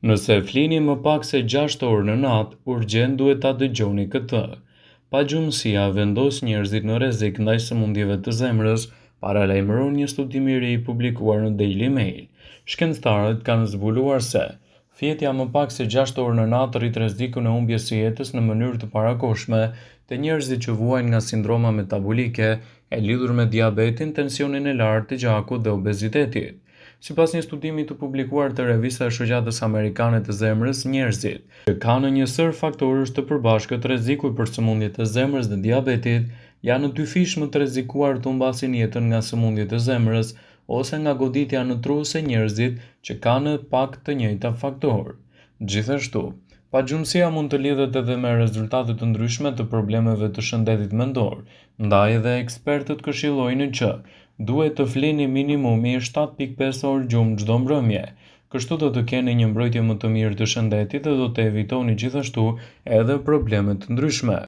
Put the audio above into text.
Nëse flini më pak se 6 orë në natë, urgjent duhet ta dëgjoni këtë. Pagjumësia vendos njerëzit në rrezik ndaj sëmundjeve të zemrës, paralajmëron një studim i ri i publikuar në Daily Mail. Shkencëtarët kanë zbuluar se fjetja më pak se 6 orë në natë rrit rrezikun e humbjes së jetës në mënyrë të parakohshme te njerëzit që vuajnë nga sindroma metabolike e lidhur me diabetin, tensionin e lartë të gjakut dhe obezitetit. Sipas një studimi të publikuar te revista e Shoqatës Amerikane të Zemrës, njerëzit që kanë një sërë faktorësh të përbashkët rreziku për sëmundjet e zemrës dhe diabetit janë dyfish më të rrezikuar të humbasin jetën nga sëmundjet e zemrës ose nga goditja në tru se njerëzit që kanë pak të njëjta faktorë. Gjithashtu, pagjumësia mund të lidhet edhe me rezultate të ndryshme të problemeve të shëndetit mendor, ndaj edhe ekspertët këshillojnë që duhet të flini minimumi 7.5 orë gjumë çdo mbrëmje. Kështu do të keni një mbrojtje më të mirë të shëndetit dhe do të evitoni gjithashtu edhe probleme të ndryshme.